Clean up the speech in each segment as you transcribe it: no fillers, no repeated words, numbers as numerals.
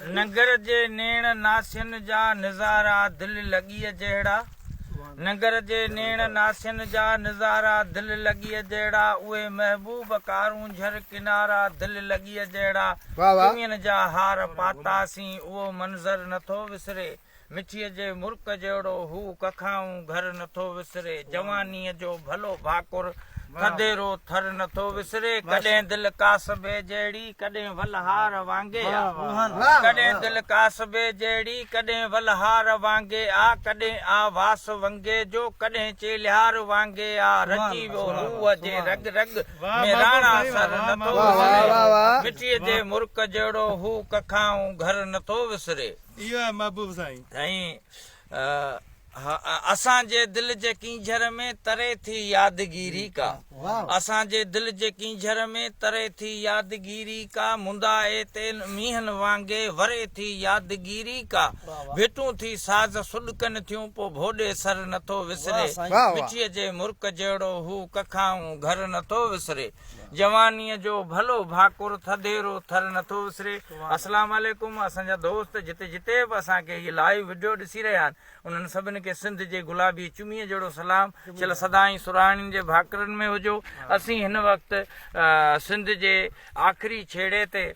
ننگر جي نيڻ ناسين جا نظارا دل لڳيء جهڙا ننگر جي نيڻ ناسين جا نظارا دل لڳيء جهڙا اهي محبوب ڪارونجهر ڪنارا دل لڳيء جهڙا چمين جا هار پاتاسين اهو منظر نٿو وسري مٺيء جي مرڪ جهڙو هو ڪکائون گهر نٿو وسري، جوانيء جو ڀلو ڀاڪر ٿڌيرو ٿر نٿو وسري، ڪڏهن دل ڪاسبي جهڙي ڪڏهن ولهار وانگي آ، ڪڏهن دل ڪاسبي جهڙي ڪڏهن ولهار وانگي آ، ڪڏهن آ واس ونگي جو ڪڏهن چيلهيار وانگي آ، رچي ويو روح جي رڳ رڳ ۾ راڻا سر نٿو وسري، مٺيء جي مرڪ جهڙو هو ڪکائون گهر نٿو وسري. اهو آهي محبوب سائين. سائين اسان جي دل جي ڪينجهر ۾ تري ٿي يادگيري ڪا اسان جي دل جي ڪينجهر ۾ تري ٿي يادگيري ڪا مندائي تي مينهن وانگي وري ٿي يادگيري ڪا ڀيٽون ٿي ساز سڏڪن ٿيون پو ڀوڏي سر نٿو وسري مٺيء جي مرڪ جهڙو هو ڪکائون گهر نٿو وسري جوانيء جو ڀلو ڀاڪر ٿڌيرو ٿر نٿو وسري. اسلام عليڪم اسان جا دوست جتي جتي به اسان کي هي لائيو وڊيو ڏسي رهيا آهن انهن سڀني کي سنڌ جي گلابي چميء جهڙو سلام شل سدائين سرهاڻين جي ڀاڪرن ۾ هجو اسين هن وقت سنڌ جي آخري ڇيڙي تي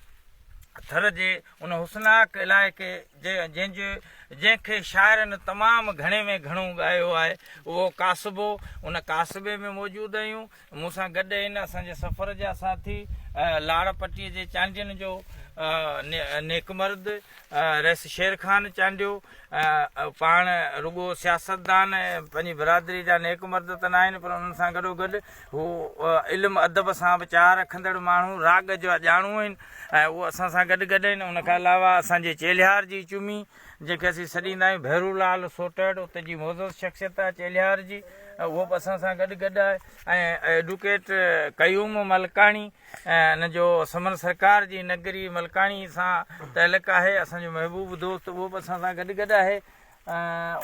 ٿر جي ان حسناڪ علائقي جي جنهن جي جنهن کي شاعرن تمام گهڻي ۾ گهڻو ڳايو آهي اهو ڪاسبو ان ڪاسبي ۾ موجود آهيون مون سان گڏ آهن اسان جي سفر جا ساٿي لاڙ پٽي جي چانڊين جو نيڪ مرد رئيس شير خان چانڊيو پاڻ رڳو سياستدان ۽ پنهنجي برادري جا نيڪ مرد ته ناهن پر انهن سان گڏو گڏ هو علم ادب سان به چاهه رکندڙ ماڻهو راڳ جا ڄاڻو آهن ۽ اهو اسان سان گڏ گڏ آهن ان کان علاوه اسان جي چيلهيار جي چمي جنهن کي اسين سڏيندا آهيون ڀيرو لال سوٽهڙ اتي جي معزز شخصيت آهي چيلهيار جي اهو به اسان سان گڏ گڏ آهي ۽ ايڊوڪيٽ قيوم ملڪاڻي ان جو سمن سرڪار جي نگري ملڪاڻي سان تعلق آهي اسان جو محبوب دوست اهو به اسان سان گڏ گڏ آهي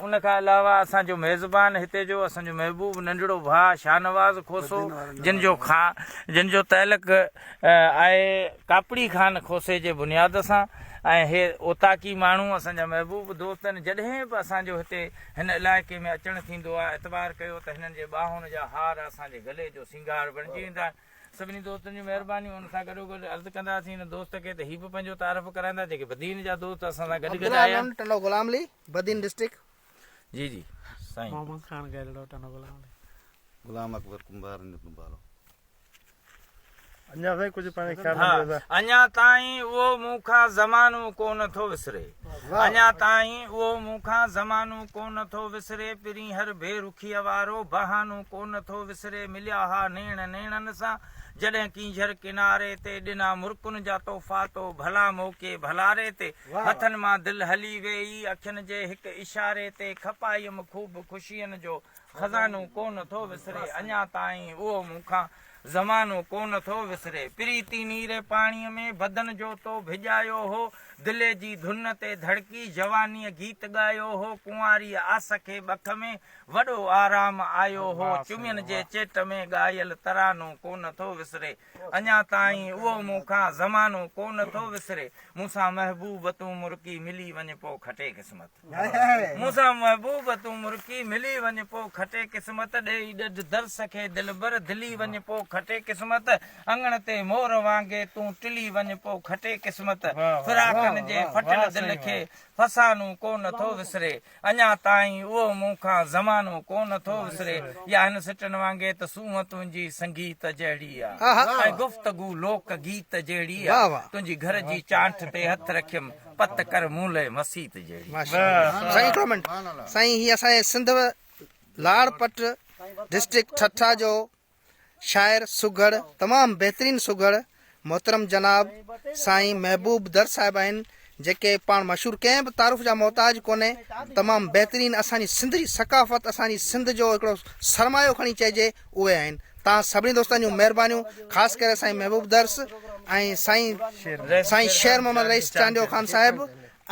ان کان علاوه اسان جو ميزبان هتي جو اسان جو محبوب ننڍڙو ڀاء شاهنواز کوسو جن جو خان جن جو تعلق آهي ڪاپڙي خان کوسي جي بنياد سان ۽ هي اوطاقي ماڻهو اسان جا محبوب دوست آهن جڏهن به اسان جو هتي هن علائقي ۾ اچڻ ٿيندو آهي اعتبار ڪيو ته هنن جي ٻانهن جا هار اسان جي گلي جو سينگار بڻجي ويندا آهن سڀني دوستن جون مهربانيون ان سان گڏو گڏ عرض ڪنداسين هن دوست کي ته هي به پنهنجو تعارف ڪرائيندا جيڪي بدين جا دوست اسان سان گڏ گڏ آيا آهن. ٽنڊو غلام علي بدين ڊسٽرڪٽ. جي جي سائين. محمد خان گيلڙو ٽنڊو غلام علي. غلام اڪبر ڪنڀار نبالو. اڃا سائين ڪجهه پنهنجي خيال ۾ ڏيو ٿا. اڃا تائين اهو مون کان زمانو ڪونه ٿو وسري اڃا تائين اهو مون کان زمانو ڪونه ٿو وسري پرين هر بي رخيء وارو بهانو ڪونه ٿو وسري مليا ها نيڻ نيڻن سان جڏهن ڪينجهر ڪناري تي ڏنا مرڪن جا تحفا تو ڀلا موقعي ڀلاري تي هٿن مان دل هلي ويئي اکين جي هڪ اشاري تي کپايم خوب خوشين جو خزانو ڪونه ٿو وسري اڃا تائين اهو مون کان زمانو ڪونه ٿو وسري. پريتي نيري پاڻيء ۾ بدن جو تو ڀڄايو هو، دلي جي ڌن تي ڌڙڪي جوانيء گيت ڳايو هو، ڪنواريء آس کي ٻک ۾ وڏو آرام آيو هو، چمين جي چيٽ ۾ ڳايل ترانو ڪونه ٿو وسري. اڃا تائين اهو مون کان زمانو ڪونه ٿو وسري. مون سان محبوب تون مرڪي ملي وڃ پو کٽي قسمت. مون سان محبوب تون مرڪي ملي وڃ پو کٽي قسمت ڏيئي ڏڍ درس کي دلبر دلي وڃ پو کٽي قسمت اڱڻ تي مور وانگي تون ٽلي وڃ پو کٽي قسمت فراقن جي ڦٽل دل کي فسانو ڪو نه ٿو وسري اڃا تائين اهو مون کان زمانو ڪو نه ٿو وسري يا هن سٽن وانگي ته سونهن تنهنجي سنگيت جهڙي آ ۽ گفتگو لوڪ گيت جهڙي آ تنهنجي گهر جي چانٺ تي هٿ رکيم پت ڪر مون لئه مسيت جهڙي. ماشاءالله سائين هڪڙو منٽ سائين هي اسان جي سنڌ لاڙ پٽ ڊسٽرڪٽ ٺٽا جو شاعر سگهڙ تمام بهترين سگهڙ محترم جناب سائين محبوب در صاحب آهن جيڪي پاڻ مشهور ڪنهن به تعارف جا محتاج ڪونهي تمام بهترين اسان جي سنڌ جي ثقافت اسان جي سنڌ جو هڪڙو سرمايو کڻي چئجي اهي آهن توهان سڀني دوستن جون مهربانيون خاص ڪري سائين محبوب درس ۽ سائين سائين شير محمد رئيس چانڊيو خان صاحب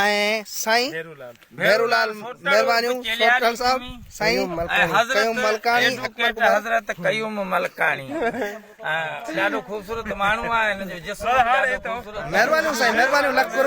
۽ سائين ڀيرو لال مهربانيون سوٽل صاحب سائين قيوم ملڪاڻي اڪبر ڪمار حضرت قيوم ملڪاڻي ڏاڍو خوبصورت ماڻهو آهي هن جو جسم ڏاڍو خوبصورت مهربانيون سائين مهربانيون لک قرب.